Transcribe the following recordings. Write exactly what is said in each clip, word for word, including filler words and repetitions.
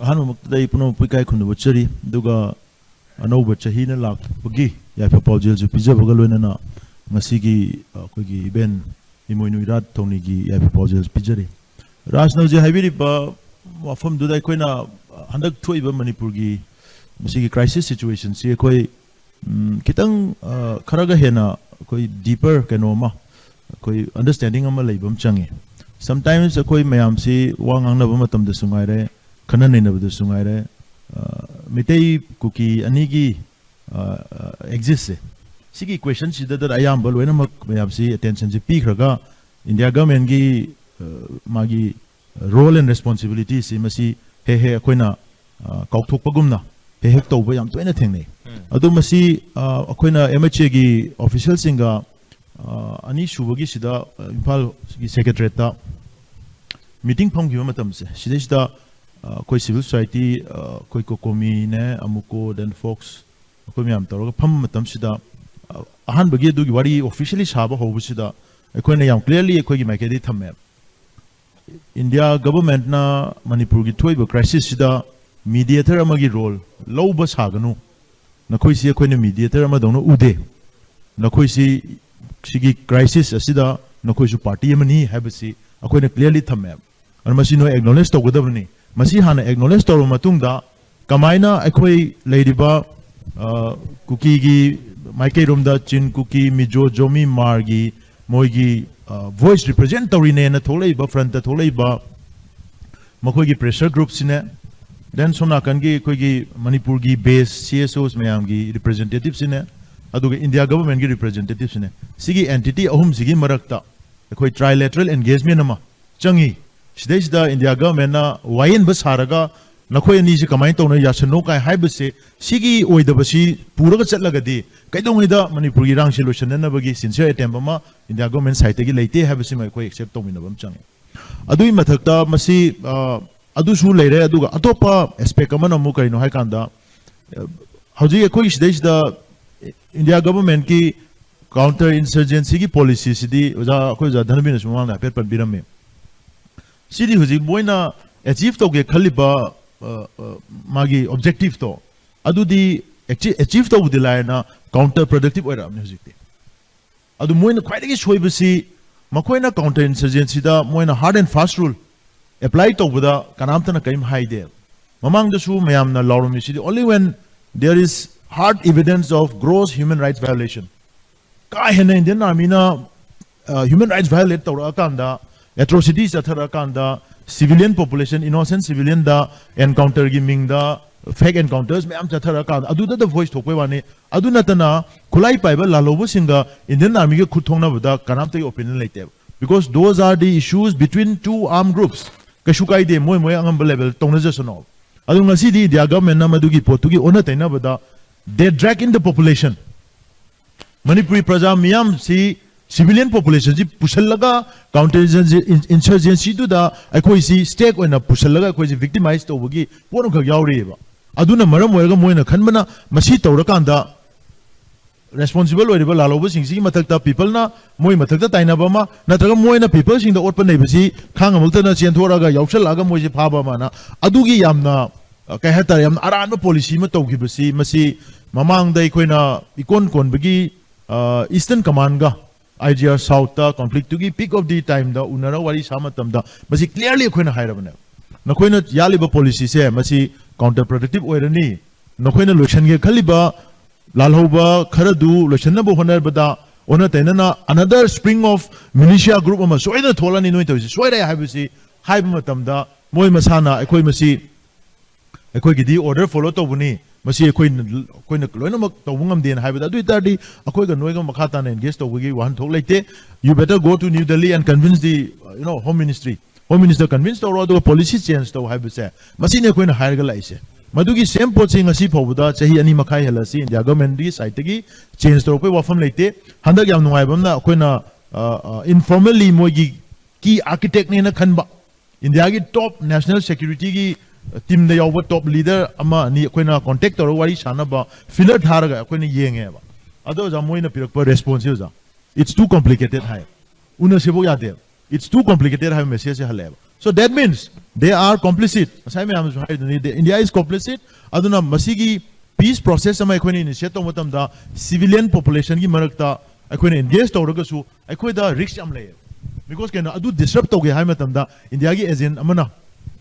ꯑꯍꯥꯟꯕꯃꯛꯇꯗ ꯑꯩ ꯄꯨꯝꯅꯃꯛꯄꯨ ꯏꯀꯥꯏ ꯈꯨꯝꯅꯕ ꯎꯠꯆꯔꯤ꯫ ꯑꯗꯨꯒ ꯑꯅꯧꯕ ꯆꯍꯤꯅ ꯂꯥꯛꯄꯒꯤ ꯌꯥꯏꯐ ꯄꯥꯎꯖꯦꯜꯁꯨ ꯄꯤꯖꯕꯒ ꯂꯣꯏꯅꯅ ꯉꯁꯤꯒꯤ, ꯑ, ꯑꯩꯈꯣꯏꯒꯤ ꯏꯕꯦꯟ ꯏꯃꯣꯏꯅꯨ ꯏꯔꯥꯠ ꯊꯧꯅꯤꯒꯤ ꯌꯥꯏꯐ ꯄꯥꯎꯖꯦꯜꯁꯨ ꯄꯤꯖꯔꯤ꯫ ꯔꯥꯖꯅ ꯍꯧꯖꯤꯛ ꯍꯥꯏꯕꯤꯔꯤꯕ ꯋꯥꯐꯝꯗꯨꯗ ꯑꯩꯈꯣꯏꯅ ꯍꯟꯗꯛ ꯊꯣꯛꯏꯕ ꯃꯅꯤꯄꯨꯔꯒꯤ ꯃꯁꯤꯒꯤ crisis situationꯁꯤ ꯑꯩꯈꯣꯏ, ꯎꯝ, ꯈꯤꯇꯪ, ꯑ, ꯈꯔꯒ ꯍꯦꯟꯅ ꯑꯩꯈꯣꯏ deeper ꯀꯩꯅꯣ ꯑꯃ, ꯑꯩꯈꯣꯏ understanding ꯑꯃ ꯂꯩꯕ ꯑꯃ ꯆꯪꯉꯤ꯫ Sometimes ꯑꯩꯈꯣꯏ ꯃꯌꯥꯝꯁꯤ ꯋꯥ ꯉꯥꯡꯅꯕ ꯃꯇꯝꯗꯁꯨ ꯉꯥꯏꯔꯦ, ꯈꯟꯅ ꯅꯩꯅꯕꯗꯁꯨ ꯉꯥꯏꯔꯦ, ꯑ, ꯃꯩꯇꯩ ꯀꯨꯀꯤ ꯑꯅꯤꯒꯤ, ꯑ, ꯑ, existꯁꯦ, ꯁꯤꯒꯤ questionꯁꯤꯗꯗ ꯑꯌꯥꯝꯕ ꯂꯣꯏꯅꯃꯛ ꯃꯌꯥꯝꯁꯤ attentionꯁꯦ ꯄꯤꯈ꯭ꯔꯒ India governmentꯀꯤ, ꯑ, ꯃꯥꯒꯤ role and responsibilityꯁꯤ ꯃꯁꯤ ꯍꯦꯛ ꯍꯦꯛ ꯑꯩꯈꯣꯏꯅ, ꯑ, ꯀꯥꯎꯊꯣꯛꯄꯒꯨꯝꯅ ꯍꯦꯛ ꯍꯦꯛ ꯇꯧꯕ ꯌꯥꯝ ꯇꯣꯏꯅ ꯊꯦꯡꯅꯩ꯫ ꯎꯝ꯫ ꯑꯗꯣ ꯃꯁꯤ, ꯑ, ꯑꯩꯈꯣꯏꯅ MHAꯒꯤ officialꯁꯤꯡꯒ, ꯑ, ꯑꯅꯤꯁꯨꯕꯒꯤꯁꯤꯗ, ꯑ, ꯏꯝꯐꯥꯜꯒꯤ secretariatꯇ meeting ꯐꯝꯈꯤꯕ ꯃꯇꯝꯁꯦ, ꯁꯤꯗꯩꯁꯤꯗ, ꯑ, ꯑꯩꯈꯣꯏ civil society, ꯑ, ꯑꯩꯈꯣꯏ COCOMIꯅꯦ, AMUCO, then FOCS, ꯑꯩꯈꯣꯏ ꯃꯌꯥꯝ ꯇꯧꯔꯒ ꯐꯝꯕ ꯃꯇꯝꯁꯤꯗ, ꯑ, ꯑꯍꯥꯟꯕꯒꯤ ꯑꯗꯨꯒꯤ ꯋꯥꯔꯤ officially ꯁꯥꯕ ꯍꯧꯕꯁꯤꯗ ꯑꯩꯈꯣꯏꯅ ꯌꯥꯝ clearly ꯑꯩꯈꯣꯏꯒꯤ ꯃꯥꯏꯀꯩꯗꯒꯤ ꯊꯝꯃꯦ꯫ India governmentꯅ ꯃꯅꯤꯄꯨꯔꯒꯤ ꯊꯣꯛꯏꯕ crisisꯁꯤꯗ mediator ꯑꯃꯒꯤ role ꯂꯧꯕ ꯁꯥꯒꯅꯨ꯫ ꯅꯈꯣꯏꯁꯤ ꯑꯩꯈꯣꯏꯅ mediator ꯑꯃꯗꯧꯅ ꯎꯗꯦ꯫ ꯅꯈꯣꯏꯁꯤ ꯁꯤꯒꯤ crisis ꯑꯁꯤꯗ ꯅꯈꯣꯏꯁꯨ party ꯑꯃꯅꯤ ꯍꯥꯏꯕꯁꯤ ꯑꯩꯈꯣꯏꯅ clearly ꯊꯝꯃꯦ꯫ ꯑꯗꯨꯅ ꯃꯁꯤ ꯅꯣꯏ acknowledge ꯇꯧꯒꯗꯕꯅꯤ꯫ ꯃꯁꯤ ꯍꯥꯟꯅ acknowledge ꯇꯧꯔꯕ ꯃꯇꯨꯡꯗ ꯀꯃꯥꯏꯅ ꯑꯩꯈꯣꯏ ꯂꯩꯔꯤꯕ, ꯑ, ꯀꯨꯀꯤꯒꯤ ꯃꯥꯏꯀꯩꯔꯣꯝꯗ ꯆꯤꯟ, ꯀꯨꯀꯤ, ꯃꯤꯖꯣ, ꯖꯣꯃꯤ, ꯃꯥꯔꯒꯤ ꯃꯣꯏꯒꯤ, ꯑ, voice represent ꯇꯧꯔꯤꯅꯦꯅ ꯊꯣꯛꯂꯛꯏꯕ, frontꯇ ꯊꯣꯛꯂꯛꯏꯕ ꯃꯈꯣꯏꯒꯤ pressure groupꯁꯤꯅꯦ, then ꯁꯣꯝ ꯅꯥꯀꯟꯒꯤ ꯑꯩꯈꯣꯏꯒꯤ ꯃꯅꯤꯄꯨꯔꯒꯤ base CSOs ꯃꯌꯥꯝꯒꯤ representativeꯁꯤꯅꯦ, ꯑꯗꯨꯒ India governmentꯀꯤ representativeꯁꯤꯅꯦ, ꯁꯤꯒꯤ entity ꯑꯍꯨꯝꯁꯤꯒꯤ ꯃꯔꯛꯇ ꯑꯩꯈꯣꯏ trilateral engagement ꯑꯃ ꯆꯪꯉꯤ꯫ ꯁꯤꯗꯩꯁꯤꯗ India governmentꯅ ꯋꯥꯌꯦꯟꯕ ꯁꯥꯔꯒ ꯅꯈꯣꯏ ꯑꯅꯤꯁꯤ ꯀꯃꯥꯏꯅ ꯇꯧꯅ ꯌꯥꯁꯟꯅꯣ ꯀꯥꯏ ꯍꯥꯏꯕꯁꯦ, ꯁꯤꯒꯤ ꯑꯣꯏꯗꯕꯁꯤ ꯄꯨꯔꯒ ꯆꯠꯂꯒꯗꯤ ꯀꯩꯗꯧꯉꯩꯗ ꯃꯅꯤꯄꯨꯔꯒꯤ ꯏꯔꯥꯡꯁꯤ ꯂꯣꯏꯁꯤꯟꯅꯅꯕꯒꯤ sincere attempt ꯑꯃ India government sideꯇꯒꯤ ꯂꯩꯇꯦ ꯍꯥꯏꯕꯁꯤꯃ ꯑꯩꯈꯣꯏ accept ꯇꯧꯃꯤꯟꯅꯕ ꯑꯃ ꯆꯪꯉꯤ꯫ ꯑꯗꯨꯒꯤ ꯃꯊꯛꯇ ꯃꯁꯤ, ꯑ, ꯑꯗꯨꯁꯨ ꯂꯩꯔꯦ, ꯑꯗꯨꯒ ꯑꯇꯣꯞꯄ aspect ꯑꯃꯅ ꯑꯃꯨꯛ ꯀꯔꯤꯅꯣ ꯍꯥꯏꯀꯥꯟꯗ, ꯑ, ꯍꯧꯖꯤꯛ ꯑꯩꯈꯣꯏꯒꯤ ꯁꯤꯗꯩꯁꯤꯗ India governmentꯀꯤ counter insurgencyꯒꯤ policyꯁꯤꯗꯤ ꯑꯣꯖꯥ, ꯑꯩꯈꯣꯏ ꯑꯣꯖꯥ ꯙꯅꯕꯤꯔꯅꯁꯨ ꯃꯃꯥꯡꯗ ꯍꯥꯏꯐꯦꯠ ꯄꯟꯕꯤꯔꯝꯃꯤ꯫ ꯁꯤꯗꯤ ꯍꯧꯖꯤꯛ ꯃꯣꯏꯅ achieve ꯇꯧꯒꯦ ꯈꯜꯂꯤꯕ ꯑ, ꯑ, ꯃꯥꯒꯤ objective ꯇꯣ ꯑꯗꯨꯗꯤ achieve ꯇꯧꯕꯗꯤ ꯂꯥꯏꯔꯅ counter productive ꯑꯣꯏꯔꯛꯑꯕꯅꯤ ꯍꯧꯖꯤꯛꯇꯤ꯫ ꯑꯗꯨ ꯃꯣꯏꯅ ꯈ꯭ꯋꯥꯏꯗꯒꯤ ꯁꯣꯏꯕꯁꯤ ꯃꯈꯣꯏꯅ counter insurgency ꯗ ꯃꯣꯏꯅ hard and fast rule apply ꯇꯧꯕꯗ ꯀꯅꯥꯝꯇꯅ ꯀꯔꯤꯝ ꯍꯥꯏꯗꯦ꯫ ꯃꯃꯥꯡꯗꯁꯨ ꯃꯌꯥꯝꯅ ꯂꯥꯎꯔꯝꯃꯤꯁꯤꯗꯤ only when there is hard evidence of gross human rights violation꯫ ꯀꯥ ꯍꯦꯟꯅ Indian Army ꯅ human rights violate ꯇꯧꯔꯛꯑꯀꯥꯟꯗ, atrocity ꯆꯠꯊꯔꯛꯑꯀꯥꯟꯗ, civilian population, innocent civilian ꯗ encounter ꯒꯤ ꯃꯤꯡꯗ fake encounters ꯃꯌꯥꯝ ꯆꯠꯊꯔꯛꯑꯀꯥꯟꯗ ꯑꯗꯨꯗ voice ꯊꯣꯛꯄꯩ ꯋꯥꯅꯤ꯫ ꯑꯗꯨ ꯅꯠꯇꯅ ꯈꯨꯠꯂꯥꯏ ꯄꯥꯏꯕ ꯂꯥꯜꯍꯧꯕꯁꯤꯡꯒ Indian Army ꯒ ꯈꯨꯠ ꯊꯣꯛꯅꯕꯗ ꯀꯅꯥꯝꯇꯒꯤ opinion ꯂꯩꯇꯦꯕ꯫ Because those are the issues between two armed groups꯫ ꯀꯩꯁꯨ ꯀꯥꯏꯗꯦ, ꯃꯣꯏ ꯃꯣꯏ ꯑꯉꯝꯕ level ꯇꯧꯅꯖꯁꯅꯣ꯫ ꯑꯗꯨ ꯉꯁꯤꯗꯤ India government ꯅ ꯃꯗꯨꯒꯤ ꯄꯣꯠꯇꯨꯒꯤ ꯑꯣꯟꯅ ꯇꯩꯅꯕꯗ they drag in the population꯫ Manipuri ꯄ꯭ꯔꯖꯥ ꯃꯤꯌꯥꯝꯁꯤ, civilian population ꯁꯤ ꯄꯨꯁꯜꯂꯒ counter insurgency ꯗꯨꯗ ꯑꯩꯈꯣꯏꯁꯤ stake ꯑꯣꯏꯅ ꯄꯨꯁꯜꯂꯒ ꯑꯩꯈꯣꯏꯁꯤ victimize ꯇꯧꯕꯒꯤ ꯄꯣꯠ ꯑꯃꯈꯛ ꯌꯥꯎꯔꯤꯑꯕ꯫ ꯑꯗꯨꯅ ꯃꯔꯝ ꯑꯣꯏꯔꯒ ꯃꯣꯏꯅ ꯈꯟꯕꯅ ꯃꯁꯤ ꯇꯧꯔꯀꯥꯟꯗ responsible ꯑꯣꯏꯔꯤꯕ ꯂꯥꯜꯍꯧꯕꯁꯤꯡꯁꯤꯒꯤ ꯃꯊꯛꯇ people ꯅ ꯃꯣꯏ ꯃꯊꯛꯇ ꯇꯥꯏꯅꯕ ꯑꯃ, ꯅꯠꯇ꯭ꯔꯒ ꯃꯣꯏꯅ people ꯁꯤꯡꯗ ꯑꯣꯠꯄ ꯅꯩꯕꯁꯤ ꯈꯥꯡꯉꯝꯃꯛꯇꯅ ꯆꯦꯟꯊꯣꯔꯛꯑꯒ ꯌꯥꯎꯁꯜꯂꯛꯑꯒ ꯃꯣꯏꯁꯦ ꯐꯥꯕ ꯑꯃꯅ, ꯑꯗꯨꯒꯤ ꯌꯥꯝꯅ, ꯑ, ꯀꯩ ꯍꯥꯏꯇꯥꯔꯦ, ꯌꯥꯝꯅ ꯑꯔꯥꯟꯕ policy ꯑꯃ ꯇꯧꯈꯤꯕꯁꯤ, ꯃꯁꯤ ꯃꯃꯥꯡꯗ ꯑꯩꯈꯣꯏꯅ ꯏꯀꯣꯟ ꯀꯣꯟꯕꯒꯤ, ꯑ, Eastern Command ꯒ I G R South ꯇ conflict ꯇꯨꯒꯤ peak of the time ꯗ ꯎꯅꯔ ꯋꯥꯔꯤ ꯁꯥ ꯃꯇꯝꯗ ꯃꯁꯤ clearly ꯑꯩꯈꯣꯏꯅ ꯍꯥꯏꯔꯕꯅꯦꯕ꯫ ꯅꯈꯣꯏꯅ ꯌꯥꯜꯂꯤꯕ policy ꯁꯦ ꯃꯁꯤ counter productive ꯑꯣꯏꯔꯅꯤ꯫ ꯅꯈꯣꯏꯅ ꯂꯣꯏꯁꯟꯒꯦ ꯈꯜꯂꯤꯕ ꯂꯥꯜꯍꯧꯕ ꯈꯔꯗꯨ ꯂꯣꯏꯁꯟꯅꯕ ꯍꯣꯠꯅꯕꯗ ꯑꯣꯟꯅ ꯇꯩꯅꯅ another spring of militia group ꯑꯃ ꯁꯣꯏꯗꯅ ꯊꯣꯛꯂꯛꯑꯅꯤ꯫ ꯅꯣꯏ ꯇꯧꯔꯤꯁꯤ ꯁꯣꯏꯔꯦ ꯍꯥꯏꯕꯁꯤ ꯍꯥꯏꯕ ꯃꯇꯝꯗ ꯃꯣꯏ ꯃꯁꯥꯅ ꯑꯩꯈꯣꯏ ꯃꯁꯤ, ꯑꯩꯈꯣꯏꯒꯤꯗꯤ order follow ꯇꯧꯕꯅꯤ, ꯃꯁꯤ ꯑꯩꯈꯣꯏꯅ, ꯑꯩꯈꯣꯏꯅ ꯂꯣꯏꯅꯃꯛ ꯇꯧꯕ ꯉꯝꯗꯦꯅ ꯍꯥꯏꯕꯗ, ꯑꯗꯨ ꯑꯣꯏꯇꯥꯔꯗꯤ ꯑꯩꯈꯣꯏꯒ ꯅꯣꯏꯒ ꯃꯈꯥ ꯇꯥꯅ engage ꯇꯧꯕꯒꯤ ꯋꯥꯍꯟꯊꯣꯛ ꯂꯩꯇꯦ꯫ You better go to New Delhi and convince the, you know, Home Ministry꯫ Home Minister convince ꯇꯧꯔꯣ, ꯑꯗꯨꯒ policy change ꯇꯧ ꯍꯥꯏꯕꯁꯦ ꯃꯁꯤꯅꯤ ꯑꯩꯈꯣꯏꯅ ꯍꯥꯏꯔꯒ ꯂꯥꯛꯏꯁꯦ꯫ ꯃꯗꯨꯒꯤ same ꯄꯣꯠꯁꯤ ꯉꯁꯤ ꯐꯥꯎꯕꯗ ꯆꯍꯤ ꯑꯅꯤ ꯃꯈꯥꯏ ꯍꯦꯜꯂꯁꯤ India government ꯀꯤ side ꯇꯒꯤ change ꯇꯧꯔꯛꯄꯒꯤ ꯋꯥꯐꯝ ꯂꯩꯇꯦ꯫ ꯍꯟꯗꯛ ꯌꯥꯝ ꯅꯨꯡꯉꯥꯏꯕ ꯑꯃꯅ ꯑꯩꯈꯣꯏꯅ, ꯑ, ꯑ, informally ꯃꯣꯏꯒꯤ key architect ꯅꯦꯅ ꯈꯟꯕ India ꯒꯤ top national security ꯒꯤ team ꯗ ꯌꯥꯎꯕ top leader ꯑꯃ ꯑꯅꯤ ꯑꯩꯈꯣꯏꯅ contact ꯇꯧꯔꯒ ꯋꯥꯔꯤ ꯁꯥꯟꯅꯕ feeler ꯊꯥꯔꯒ ꯑꯩꯈꯣꯏꯅ ꯌꯦꯡꯉꯦꯕ꯫ ꯑꯗꯣ ꯑꯣꯖꯥ, ꯃꯣꯏꯅ ꯄꯤꯔꯛꯄ response ꯁꯦ ꯑꯣꯖꯥ, "It's too complicated" ꯍꯥꯏ꯫ ꯎꯅꯁꯤꯐꯥꯎ ꯌꯥꯗꯦꯕ꯫ "It's too complicated" ꯍꯥꯏꯕ message say ꯍꯜꯂꯛꯑꯦꯕ꯫ So that means they are complicit. ꯉꯁꯥꯏ ꯃꯌꯥꯝꯁꯨ ꯍꯥꯏꯗꯨꯅꯤ, the India is complicit. ꯑꯗꯨꯅ ꯃꯁꯤꯒꯤ peace process ꯑꯃ ꯑꯩꯈꯣꯏꯅ initiate ꯇꯧꯕ ꯃꯇꯝꯗ civilian population ꯒꯤ ꯃꯔꯛꯇ ꯑꯩꯈꯣꯏꯅ engage ꯇꯧꯔꯒꯁꯨ ꯑꯩꯈꯣꯏꯗ risk ꯌꯥꯝ ꯂꯩꯌꯦ꯫ Because ꯀꯩꯅꯣ, ꯑꯗꯨ disrupt ꯇꯧꯒꯦ ꯍꯥꯏꯕ ꯃꯇꯝꯗ India ꯒꯤ agent ꯑꯃꯅ,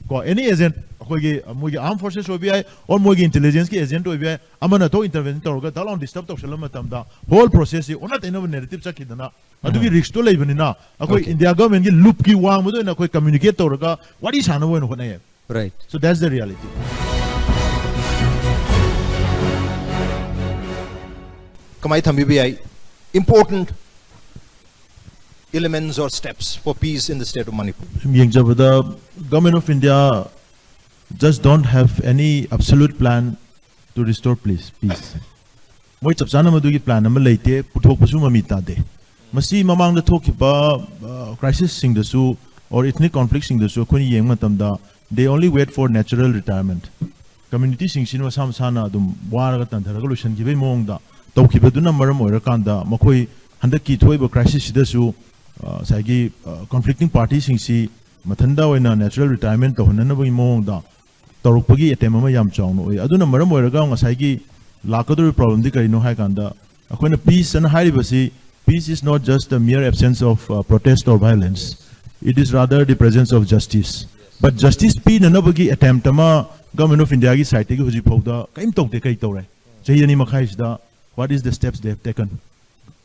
ꯀꯣ, any agent, ꯑꯩꯈꯣꯏꯒꯤ, ꯃꯣꯏꯒꯤ armed forces ꯑꯣꯏꯕ ꯌꯥꯏ, or ꯃꯣꯏꯒꯤ intelligence ꯀꯤ agent ꯑꯣꯏꯕ ꯌꯥꯏ, ꯑꯃꯅ ꯊꯣꯛ intervention ꯇꯧꯔꯒ ꯗꯛ ꯂꯥꯎꯅ disturb ꯇꯧꯁꯜꯂꯕ ꯃꯇꯝꯗ whole process ꯁꯤ ꯑꯣꯟꯅ ꯇꯩꯅꯕ narrative ꯆꯠꯈꯤꯗꯅ, ꯑꯗꯨꯒꯤ risk ꯇꯣ ꯂꯩꯕꯅꯤꯅ ꯑꯩꯈꯣꯏ Okay. India government ꯒꯤ ꯂꯨꯞꯀꯤ ꯋꯥꯡꯃꯗ ꯑꯣꯏꯅ ꯑꯩꯈꯣꯏ communicate ꯇꯧꯔꯒ ꯋꯥꯔꯤ ꯁꯥꯟꯅꯕ ꯑꯣꯏꯅ ꯍꯣꯠꯅꯩꯌꯦ꯫ Right. So that's the reality. ꯀꯃꯥꯏ ꯊꯝꯕꯤꯕ ꯌꯥꯏ? Important elements or steps for peace in the state of Manipur. ꯁꯨꯝ ꯌꯦꯡꯖꯕꯗ, Government of India just don't have any absolute plan to restore peace. Peace. ꯃꯣꯏ ꯆꯞ ꯆꯥꯅ ꯃꯗꯨꯒꯤ plan ꯑꯃ ꯂꯩꯇꯦ, ꯄꯨꯊꯣꯛꯄꯁꯨ ꯃꯃꯤ ꯇꯥꯗꯦ꯫ ꯃꯁꯤ ꯃꯃꯥꯡꯗ ꯊꯣꯛꯈꯤꯕ crisis ꯁꯤꯡꯗꯁꯨ, or ethnic conflict ꯁꯤꯡꯗꯁꯨ ꯑꯩꯈꯣꯏꯅ ꯌꯦꯡꯕ ꯃꯇꯝꯗ, they only wait for natural retirement. Community ꯁꯤꯡꯁꯤꯅ ꯃꯁꯥ ꯃꯁꯥꯅ ꯑꯗꯨꯝ ꯋꯥꯔꯒ ꯇꯟꯊꯔꯒ ꯂꯣꯏꯁꯤꯟꯈꯤꯕꯒꯤ ꯃꯑꯣꯡꯗ ꯇꯧꯈꯤꯕꯗꯨꯅ ꯃꯔꯝ ꯑꯣꯏꯔꯀꯥꯟꯗ, ꯃꯈꯣꯏ ꯍꯟꯗꯛꯀꯤ ꯊꯣꯛꯏꯕ crisis ꯁꯤꯗꯁꯨ, ꯑ, ꯉꯁꯥꯏꯒꯤ, ꯑ, conflicting party ꯁꯤꯡꯁꯤ ꯃꯊꯟꯇ ꯑꯣꯏꯅ natural retirement ꯇꯧꯍꯟꯅꯅꯕꯒꯤ ꯃꯑꯣꯡꯗ ꯇꯧꯔꯛꯄꯒꯤ attempt ꯑꯃ ꯌꯥꯝ ꯆꯥꯎꯅ ꯎꯏ꯫ ꯑꯗꯨꯅ ꯃꯔꯝ ꯑꯣꯏꯔꯒ ꯉꯁꯥꯏꯒꯤ ꯂꯥꯛꯀꯗꯧꯔꯤꯕ problem ꯗꯤ ꯀꯔꯤꯅꯣ ꯍꯥꯏ ꯀꯥꯟꯗ, ꯑꯩꯈꯣꯏꯅ peace ꯑꯅ ꯍꯥꯏꯔꯤꯕꯁꯤ, peace is not just the mere absence of, uh, protest or violence. It is rather the presence of justice. But justice ꯄꯤꯅꯅꯕꯒꯤ attempt ꯑꯃ Government of India ꯒꯤ side ꯇꯒꯤ ꯍꯧꯖꯤꯛ ꯐꯥꯎꯗ ꯀꯔꯤꯝ ꯇꯧꯗꯦ꯫ ꯀꯔꯤ ꯇꯧꯔꯦ? ꯆꯍꯤ ꯑꯅꯤ ꯃꯈꯥꯏꯁꯤꯗ what is the steps they have taken?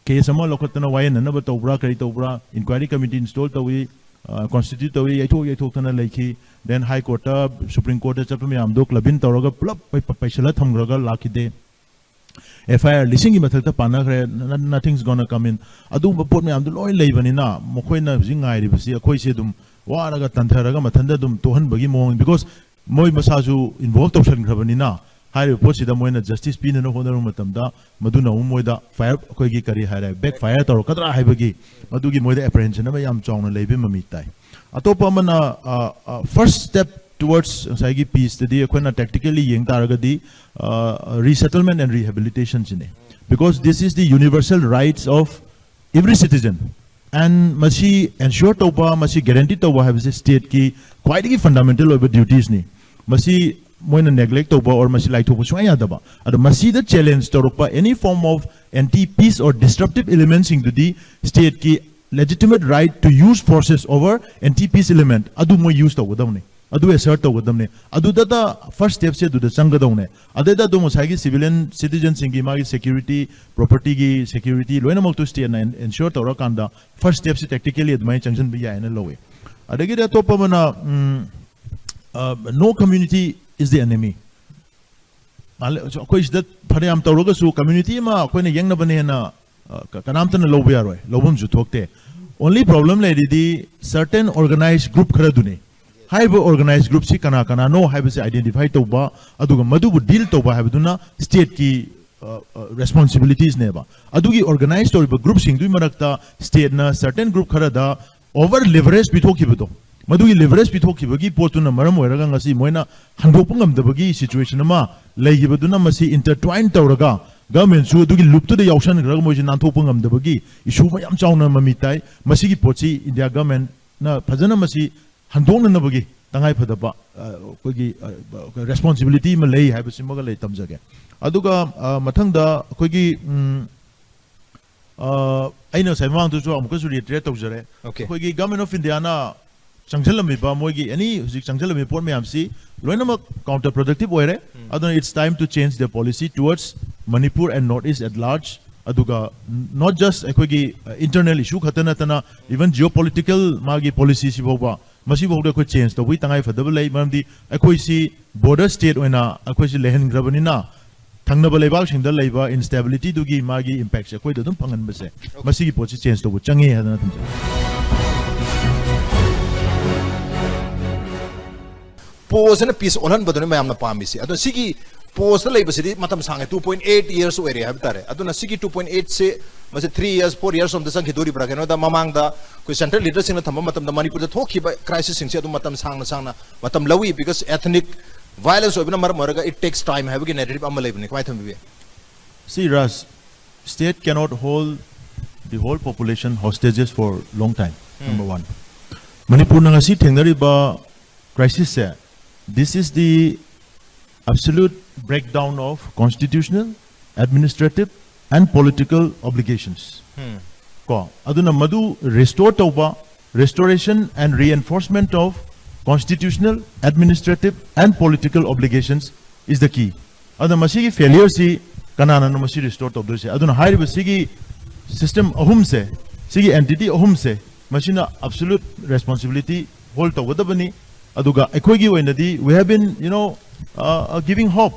Case ꯑꯃ ꯂꯧꯈꯠꯇꯅ ꯋꯥꯌꯦꯟꯅꯅꯕ ꯇꯧꯕ꯭ꯔꯥ, ꯀꯔꯤ ꯇꯧꯕ꯭ꯔꯥ, inquiry committee install ꯇꯧꯏ, ꯑ, constitute ꯇꯧꯏ, ꯌꯩꯊꯣꯛ ꯌꯩꯊꯣꯛꯇꯅ ꯂꯩꯈꯤ꯫ Then High Court ꯇ, Supreme Court ꯇ ꯆꯠꯄ ꯃꯌꯥꯝꯗꯣ club in ꯇꯧꯔꯒ ꯄꯨꯂꯞ ꯄꯩ-, ꯄ-, ꯄꯩꯁꯜꯂ ꯊꯝꯈ꯭ꯔꯒ ꯂꯥꯛꯈꯤꯗꯦ꯫ F I R ꯂꯤꯁꯤꯡꯒꯤ ꯃꯊꯛꯇ ꯄꯥꯟꯅꯈ꯭ꯔꯦ, no-, nothing's gonna come in꯫ ꯑꯗꯨꯒꯨꯝꯕ ꯄꯣꯠ ꯃꯌꯥꯝꯗꯣ ꯂꯣꯏ ꯂꯩꯕꯅꯤꯅ, ꯃꯈꯣꯏꯅ ꯍꯧꯖꯤꯛ ꯉꯥꯏꯔꯤꯕꯁꯤ ꯑꯩꯈꯣꯏꯁꯦ ꯑꯗꯨꯝ ꯋꯥꯔꯒ ꯇꯟꯊꯔꯒ ꯃꯊꯟꯇ ꯑꯗꯨꯝ ꯇꯣꯛꯍꯟꯕꯒꯤ ꯃꯑꯣꯡ, because ꯃꯣꯏ ꯃꯁꯥꯁꯨ involve ꯇꯧꯁꯟꯈ꯭ꯔꯕꯅꯤꯅ, ꯍꯥꯏꯔꯤꯕ ꯄꯣꯠꯁꯤꯗ ꯃꯣꯏꯅ justice ꯄꯤꯅꯅꯕ ꯍꯣꯠꯅꯔꯨꯕ ꯃꯇꯝꯗ, ꯃꯗꯨꯅ ꯑꯃꯨꯛ ꯃꯣꯏꯗ fire, ꯑꯩꯈꯣꯏꯒꯤ ꯀꯔꯤ ꯍꯥꯏꯔꯦ, backfire ꯇꯧꯔꯛꯀꯗ꯭ꯔꯥ ꯍꯥꯏꯕꯒꯤ, ꯃꯗꯨꯒꯤ ꯃꯣꯏꯗ apprehension ꯑꯃ ꯌꯥꯝ ꯆꯥꯎꯅ ꯂꯩꯕ ꯃꯃꯤ ꯇꯥꯏ꯫ ꯑꯇꯣꯞꯄ ꯑꯃꯅ, ꯑ, ꯑ, first step towards ꯉꯁꯥꯏꯒꯤ peace ꯇꯗꯤ ꯑꯩꯈꯣꯏꯅ tactically ꯌꯦꯡ ꯇꯥꯔꯒꯗꯤ, ꯑ, resettlement and rehabilitation ꯁꯤꯅꯤ꯫ Because this is the universal rights of every citizen. And ꯃꯁꯤ ensure ꯇꯧꯕ, ꯃꯁꯤ guarantee ꯇꯧꯕ ꯍꯥꯏꯕꯁꯤ stateꯀꯤ ꯈ꯭ꯋꯥꯏꯗꯒꯤ fundamental ꯑꯣꯏꯕ dutiesꯅꯤ꯫ ꯃꯁꯤ ꯃꯣꯏꯅ neglect ꯇꯧꯕ or ꯃꯁꯤ ꯂꯥꯏꯊꯣꯛꯄ ꯁꯨꯡꯌꯥ ꯌꯥꯗꯕ꯫ ꯑꯗꯣ ꯃꯁꯤꯗ challenge ꯇꯧꯔꯛꯄ any form of anti peace or disruptive elementꯁꯤꯡꯗꯨꯗꯤ stateꯀꯤ legitimate right to use forces over anti peace element ꯑꯗꯨ ꯃꯣꯏ use ꯇꯧꯒꯗꯕꯅꯤ, ꯑꯗꯨ assert ꯇꯧꯒꯗꯕꯅꯤ꯫ ꯑꯗꯨꯗꯇ first stepꯁꯦ ꯑꯗꯨꯗ ꯆꯪꯒꯗꯧꯅꯦ꯫ ꯑꯗꯩꯗ ꯑꯗꯨꯝ ꯉꯁꯥꯏꯒꯤ civilian citizenꯁꯤꯡꯒꯤ ꯃꯥꯒꯤ security, propertyꯒꯤ security ꯂꯣꯏꯅꯃꯛꯇꯨ stateꯅ en-, ensure ꯇꯧꯔꯀꯥꯟꯗ first stepꯁꯤ tactically ꯑꯗꯨꯃꯥꯏꯅ ꯆꯪꯁꯤꯟꯕ ꯌꯥꯏꯅ ꯂꯧꯋꯤ꯫ ꯑꯗꯒꯤꯗꯤ ꯑꯇꯣꯞꯄ ꯑꯃꯅ, ꯎꯝ, uh, no community is the enemy꯫ ꯃꯥꯂꯦ-, ꯑꯩꯈꯣꯏ ꯁꯤꯗ ꯐꯅꯌꯥꯝ ꯇꯧꯔꯒꯁꯨ community ꯑꯃ ꯑꯩꯈꯣꯏꯅ ꯌꯦꯡꯅꯕꯅꯦꯅ, ꯑ, ꯀ-, ꯀꯅꯥꯝꯇꯅ ꯂꯧꯕ ꯌꯥꯔꯣꯏ, ꯂꯧꯐꯝꯁꯨ ꯊꯣꯛꯇꯦ꯫ Only problem ꯂꯩꯔꯤꯗꯤ certain organized group ꯈꯔꯗꯨꯅꯤ꯫ ꯍꯥꯏꯔꯤꯕ organized groupꯁꯤ ꯀꯅꯥ ꯀꯅꯥꯅꯣ ꯍꯥꯏꯕꯁꯤ identify ꯇꯧꯕ, ꯑꯗꯨꯒ ꯃꯗꯨꯕꯨ deal ꯇꯧꯕ ꯍꯥꯏꯕꯗꯨꯅ stateꯀꯤ, ꯑ, ꯑ, responsibilitiesꯅꯦꯕ꯫ ꯑꯗꯨꯒꯤ organize ꯇꯧꯔꯤꯕ groupꯁꯤꯡꯗꯨꯒꯤ ꯃꯔꯛꯇ stateꯅ certain group ꯈꯔꯗ over leverage ꯄꯤꯊꯣꯛꯈꯤꯕꯗꯣ, ꯃꯗꯨꯒꯤ leverage ꯄꯤꯊꯣꯛꯈꯤꯕꯒꯤ ꯄꯣꯠꯇꯨꯅ ꯃꯔꯝ ꯑꯣꯏꯔꯒ ꯉꯁꯤ ꯃꯣꯏꯅ ꯍꯟꯗꯣꯛꯄ ꯉꯝꯗꯕꯒꯤ situation ꯑꯃ ꯂꯩꯈꯤꯕꯗꯨꯅ ꯃꯁꯤ intertwine ꯇꯧꯔꯒ governmentꯁꯨ ꯑꯗꯨꯒꯤ loopꯇꯨꯗ ꯌꯥꯎꯁꯟꯈ꯭ꯔꯒ ꯃꯣꯏꯁꯦ ꯅꯥꯟꯊꯣꯛꯄ ꯉꯝꯗꯕꯒꯤ issue ꯃꯌꯥꯝ ꯆꯥꯎꯅ ꯃꯃꯤ ꯇꯥꯏ꯫ ꯃꯁꯤꯒꯤ ꯄꯣꯠꯁꯤ India governmentꯅ ꯐꯖꯅ ꯃꯁꯤ ꯍꯟꯗꯣꯛꯅꯅꯕꯒꯤ ꯇꯉꯥꯏ ꯐꯗꯕ, ꯑ, ꯑꯩꯈꯣꯏꯒꯤ, ꯑ, responsibility ꯑꯃ ꯂꯩ ꯍꯥꯏꯕꯁꯤꯃꯒ ꯂꯩ ꯇꯝꯖꯒꯦ꯫ ꯑꯗꯨꯒ, ꯑ, ꯃꯊꯪꯗ ꯑꯩꯈꯣꯏꯒꯤ, ꯎꯝ, ꯑ, ꯑꯩꯅ ꯉꯁꯥꯏ ꯃꯃꯥꯡꯗꯁꯨ ꯑꯃꯨꯛꯀꯁꯨ reiterate ꯇꯧꯖꯔꯦ꯫ Okay. ꯑꯩꯈꯣꯏꯒꯤ Government of Indiaꯅ ꯆꯪꯁꯤꯜꯂꯝꯃꯤꯕ ꯃꯣꯏꯒꯤ any ꯍꯧꯖꯤꯛ ꯆꯪꯁꯤꯜꯂꯝꯃꯤꯕ ꯄꯣꯠ ꯃꯌꯥꯝꯁꯤ ꯂꯣꯏꯅꯃꯛ counter productive ꯑꯣꯏꯔꯦ꯫ ꯑꯗꯨꯅ it's time to change their policy towards Manipur and North East at large꯫ ꯑꯗꯨꯒ not just ꯑꯩꯈꯣꯏꯒꯤ, ꯑ, internal issue ꯈꯛꯇ ꯅꯠꯇꯅ even geopolitical ꯃꯥꯒꯤ policyꯁꯤ ꯐꯥꯎꯕ, ꯃꯁꯤꯐꯥꯎꯗ ꯑꯩꯈꯣꯏ change ꯇꯧꯕꯒꯤ ꯇꯉꯥꯏ ꯐꯗꯕ ꯂꯩ꯫ ꯃꯔꯝꯗꯤ ꯑꯩꯈꯣꯏꯁꯤ border state ꯑꯣꯏꯅ ꯑꯩꯈꯣꯏꯁꯤ ꯂꯩꯍꯟꯈ꯭ꯔꯕꯅꯤꯅ ꯊꯪꯅꯕ ꯂꯩꯕꯥꯛꯁꯤꯡꯗ ꯂꯩꯕ instabilityꯗꯨꯒꯤ ꯃꯥꯒꯤ impactꯁꯦ ꯑꯩꯈꯣꯏꯗ ꯑꯗꯨꯝ ꯐꯪꯍꯟꯕꯁꯦ, ꯃꯁꯤꯒꯤ ꯄꯣꯠꯁꯤ change ꯇꯧꯕ ꯆꯪꯉꯦ ꯍꯥꯏꯗꯅ ꯊꯝꯖꯒꯦ꯫ Post ꯑꯅ peace ꯑꯣꯜꯍꯟꯕꯗꯨꯅꯤ ꯃꯌꯥꯝꯅ ꯄꯥꯝꯃꯤꯁꯤ꯫ ꯑꯗꯣ ꯁꯤꯒꯤ post ꯂꯩꯕꯁꯤꯗꯤ ꯃꯇꯝ ꯁꯥꯡꯉꯦ, two point eight years ꯑꯣꯏꯔꯦ ꯍꯥꯏꯕ ꯇꯥꯔꯦ꯫ ꯑꯗꯨꯅ ꯁꯤꯒꯤ two point eight ꯁꯤ ꯃꯁꯤ three years, four years ꯑꯝꯇ ꯆꯪꯈꯤꯗꯣꯔꯤꯕ꯭ꯔꯥ? ꯀꯩꯅꯣꯗ ꯃꯃꯥꯡꯗ ꯑꯩꯈꯣꯏ central leaderꯁꯤꯡꯅ ꯊꯝꯕ ꯃꯇꯝꯗ ꯃꯅꯤꯄꯨꯔꯗ ꯊꯣꯛꯈꯤꯕ crisisꯁꯤꯡꯁꯦ ꯑꯗꯨꯝ ꯃꯇꯝ ꯁꯥꯡꯅ ꯁꯥꯡꯅ ꯃꯇꯝ ꯂꯧꯏ, because ethnic violence ꯑꯣꯏꯕꯅ ꯃꯔꯝ ꯑꯣꯏꯔꯒ it takes time ꯍꯥꯏꯕꯒꯤ narrative ꯑꯃ ꯂꯩꯕꯅꯤ꯫ ꯀꯃꯥꯏꯅ ꯊꯝꯕꯤꯕ ꯌꯥꯏ? See, Raj, state cannot hold the whole population hostages for long time. Number one. ꯃꯅꯤꯄꯨꯔꯅ ꯉꯁꯤ ꯊꯦꯡꯅꯔꯤꯕ crisis say, this is the absolute breakdown of constitutional, administrative and political obligations. ꯀꯣ, ꯑꯗꯨꯅ ꯃꯗꯨ restore ꯇꯧꯕ, restoration and reinforcement of constitutional, administrative and political obligations is the key. ꯑꯗꯨꯅ ꯃꯁꯤꯒꯤ failure ꯁꯤ ꯀꯅꯥꯅꯅꯣ ꯃꯁꯤ restore ꯇꯧꯗꯣꯏꯁꯦ? ꯑꯗꯨꯅ ꯍꯥꯏꯔꯤꯕ ꯁꯤꯒꯤ system ꯑꯍꯨꯝꯁꯦ, ꯁꯤꯒꯤ entity ꯑꯍꯨꯝꯁꯦ, ꯃꯁꯤꯅ absolute responsibility hold ꯇꯧꯒꯗꯕꯅꯤ꯫ ꯑꯗꯨꯒ ꯑꯩꯈꯣꯏꯒꯤ ꯑꯣꯏꯅꯗꯤ we have been, you know, uh, uh, giving hope.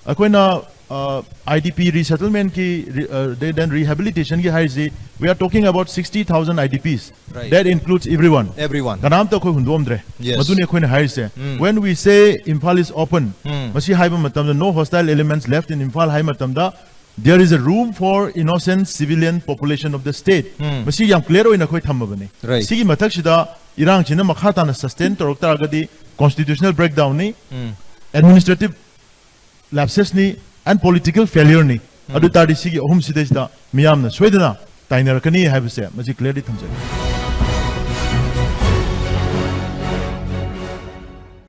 ꯑꯩꯈꯣꯏꯅ, uh, IDP resettlement ꯀꯤ, re- uh, then rehabilitation ꯒꯤ ꯍꯥꯏꯔꯤꯁꯤ, we are talking about sixty thousand IDPs. Right. That includes everyone. Everyone. ꯀꯅꯥꯝꯇ ꯑꯩꯈꯣꯏ ꯍꯨꯟꯗꯣꯛꯑꯝꯗ꯭ꯔꯦ꯫ Yes. ꯃꯗꯨꯅꯤ ꯑꯩꯈꯣꯏꯅ ꯍꯥꯏꯔꯤꯁꯦ꯫ When we say Imphal is open, ꯃꯁꯤ ꯍꯥꯏꯕ ꯃꯇꯝꯗ, no hostile elements left in Imphal ꯍꯥꯏꯕ ꯃꯇꯝꯗ, there is a room for innocent civilian population of the state. ꯃꯁꯤ ꯌꯥꯝ clear ꯑꯣꯏꯅ ꯑꯩꯈꯣꯏ ꯊꯝꯃꯕꯅꯤ꯫ Right. ꯁꯤꯒꯤ ꯃꯊꯛꯁꯤꯗ ꯏꯔꯥꯡꯁꯤꯅ ꯃꯈꯥ ꯇꯥꯅ sustain ꯇꯧꯔꯛ ꯇꯥꯔꯒꯗꯤ, constitutional breakdown ꯅꯤ, administrative lapses ꯅꯤ, and political failure ꯅꯤ꯫ ꯑꯗꯨ ꯇꯥꯔꯗꯤ ꯁꯤꯒꯤ ꯑꯍꯨꯝꯁꯤꯗꯩꯁꯤꯗ ꯃꯤꯌꯥꯝꯅ ꯁꯣꯏꯗꯅ ꯇꯥꯏꯅꯔꯛꯀꯅꯤ ꯍꯥꯏꯕꯁꯦ ꯃꯁꯤ clearly ꯊꯝꯖꯒꯦ꯫